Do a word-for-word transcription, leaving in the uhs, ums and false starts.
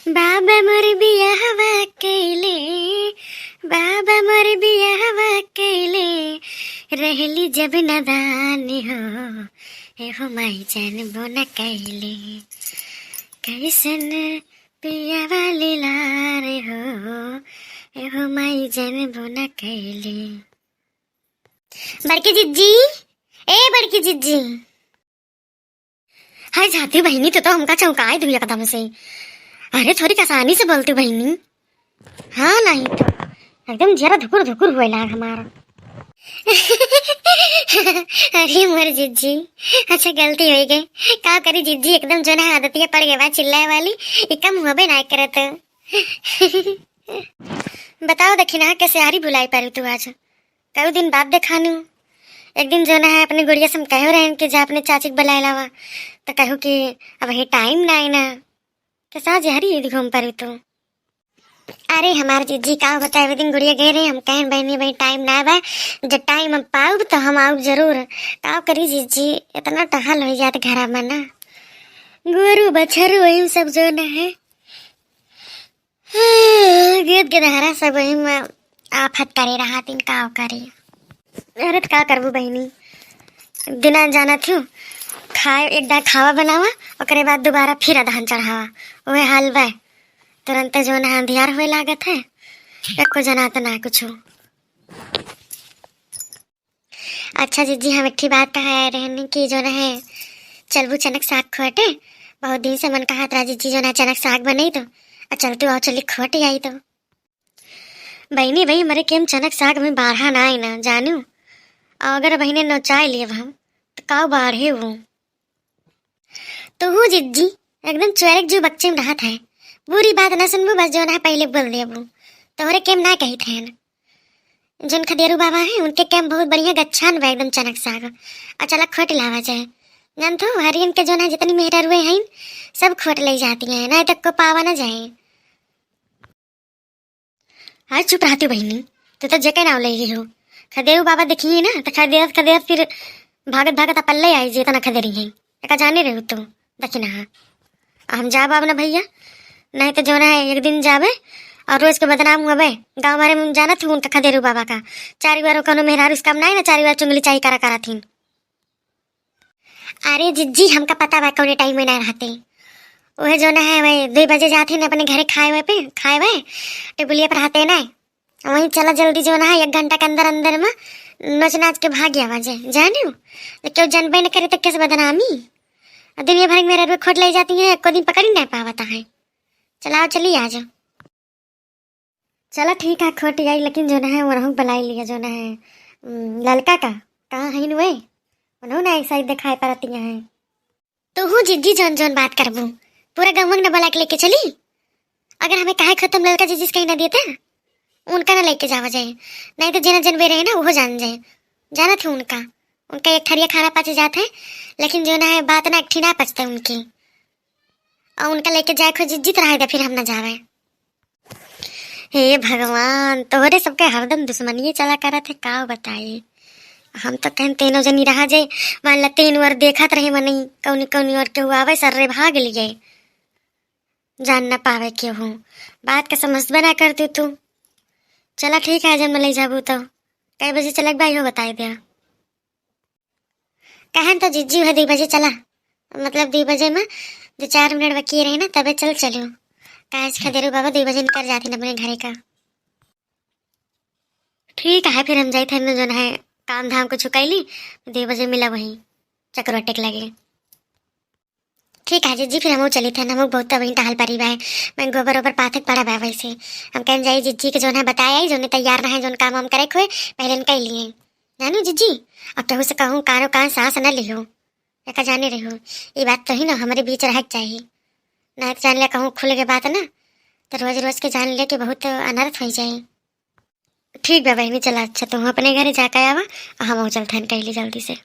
बाबा मोर बियाहवा कैले, बाबा मोर बियाहवा कैले, रहली जब नादान हो, एहो माई जानबो न कैले। कैसन पियावा लीलार हो, एहो माई जानबो न कैले। बड़की जिज्जी, ए बड़की जिज्जी। हाय जाती बहिनी, तू तो हमका चौंकाए दू एकदम से। अरे थोड़ी आसानी से बोलती बहिनी। हाँ नहीं तो एकदम जरा धुकुर धुकुर हुए लाग हमारा। अरे मोर जिज्जी, अच्छा गलती हो गई। का करी जिज्जी, एकदम जो ना आदतिया पड़ गई बा चिल्लाए वाली, ई कम होबे ना करत। बताओ दखिना, कैसे आरी भुलाई पारू तू आज? कई दिन बाद देखानू। एक दिन जो ना है अपने गुड़िया से हम कहो रहन कि जा अपने चाची के बुलाए लावा, तो कहू कि अब हे टाइम ना है ना, तो साँझ हरी घूम पारू तू। अरे हमार जिज्जी का बताए, एक दिन गुड़िया गए रहे, हम कहन बहनी बहनी टाइम ना बा, जब टाइम हम पाउब तो हम आउब जरूर। का करी जिज्जी, इतना टहल हो जात घरा में ना, गोरू बछरू वही सब जो ना है। गीत गदहरा सब वही में आफत करे रहा तीन का करी। अरे त का करबू बहिनी, दिना जाना थियो, खाए एक दाई खावा बनावा, ओकरे बाद दोबारा फिर अदहन चढ़ावा, उहे हाल बा। तुरंत जो ना अंधियार हुए लागत है, एको जनात ना कुछ। अच्छा जिज्जी, हम एक ठे बात कहे रहनी कि जो ना है, चलबू चनक साग खोटे? बहुत दिन से मन कहत रहा जिज्जी, जो ना चनक साग बनई तो, आ चलतू आओ चली खोटे आई तो। बहिनी भाई, हमरे केम चनक साग में बाढ़ा ना आई ना जानू, और अगर बहिने नोचाई लिए हम तो काऊ बाढ़े वो। तू जिज्जी एकदम चोरक जो बच्चे में रहत है, बुरी बात ना सुनबू, बस जो ना है पहले बोल देबू, तोहरे केम ना कही थे। जौन खदेरू बाबा हैं, उनके कैंप बहुत बढ़िया गच्छान बा, एकदम चनक साग। और चला खोट लावा जाए। जानत हो, हरियन के जौन है, जितनी मेहरारुए हैं, सब खोट ले जाती हैं, नहीं तो को पावा ना जाए। अरे चुप रहती बहिनी, तू तो जेके नाव ले गई हो। खदेरू बाबा देखिए ना, तो खदेरत खदेरत फिर भागत भागत अपल्ले आई, जेतना खदेरी हैं। एका जाने रहे हो तू, दखिना। हम जाब अब ना भैया, नहीं तो जौन है एक दिन जाबे और रोज के बदनाम हुआबे। गाँव मारे में जानत हूँ उनका खदेरू बाबा का। चारी बार कौनो मेहरारू से कम नहीं ना, चारी बार चुंगली चाही करा करा थीन। अरे जिज्जी, हमका पता बा कौने टाइम में ना रहते। वह जौन है वह दो बजे जाते हैं अपने घरे खाए हुए पे, खाए हुए टेबुलिया पर रहते ना। वहीं चला जल्दी जौन है एक घंटा के अंदर अंदर में नोच नाच के भाग आवा जाए, जानियो। तो क्यों जनबे न करे तो कैसे बदनामी? और दुनिया भर में मेहरारू खोट ले जाती हैं, एको दिन पकड़ी नहीं पावता है। चलाओ चली आ जाओ। चला ठीक है खोट आई, लेकिन जौन है वरहू बुलाई लिया जौन है, उम, ललका का, कहाँ है वे? उन्हों ना ऐसा ही दिखाई पड़ती हैं। तू हूँ जिज्जी जौन जौन बात करबू, पूरा गौवा न बुला के लेके चली। अगर हमें काहे खत्म ललका जिज्जी से कहीं ना देते, उनका ना लेके जावा जाए, नहीं तो जेना जनबे रहे ना वो जान जाए। जानत है उनका, उनका एक थरिया खाना पच जात है, लेकिन जौन है बात ना एक ठी ना पचते उनकी। और उनका लेके जाए खो जिज्जी तो रहे दे, फिर हम ना जावे। हे भगवान, तोहरे सबके हरदम दुश्मनिये चला करत है, का बताई। हम तो कहन तीनों जनी रहा जाए, मान ला तीन बार देखत रहे मनई, कौनी कौनी ओर केहू आवे, सर्रे भाग लिए, जान न पावे केहू। बात का समझबे ना करती तू। चला ठीक है, जब ले जाबू तो कई बजे चलक बा, इहो बताई दे। कहन तो जिज्जी है दो बजे चला, मतलब दो बजे में दो चार मिनट बाकी रहे ना, तबे चल चलो। काहे से खदेरू बाबा दो बजे निकल जाते हैं अपने घरे का। ठीक है, फिर हम जाइत है ना, जौन है काम धाम कुछ कैली, दो बजे मिला वहीं चकरोटे के लगे। ठीक है जिज्जी, फिर हमहू चलित है ना, हमहू बहुत वहीं टहल परी बा, मैं गोबर ओबर पाथक पड़ा बा वैसे। हम कहन जाई जिज्जी के जौन है बताए आई, जौन तैयार ना है, जौन काम हम करे खोए पहले न कैली है। जानू जिज्जी, अब केहू से कहूँ कानो कान सांस न लिहो, एका जाने रहो, ये बात तो ही ना हमारे बीच रह के चाहिए, नहीं तो जान ले कहूँ खुल के बात ना, तो रोज रोज के जान ले कि बहुत अनर्थ हो जाए। ठीक बा बहिनी, चला, अच्छा, तू अपने घरे जाके आवा, और हम चलथन कैली जल्दी से।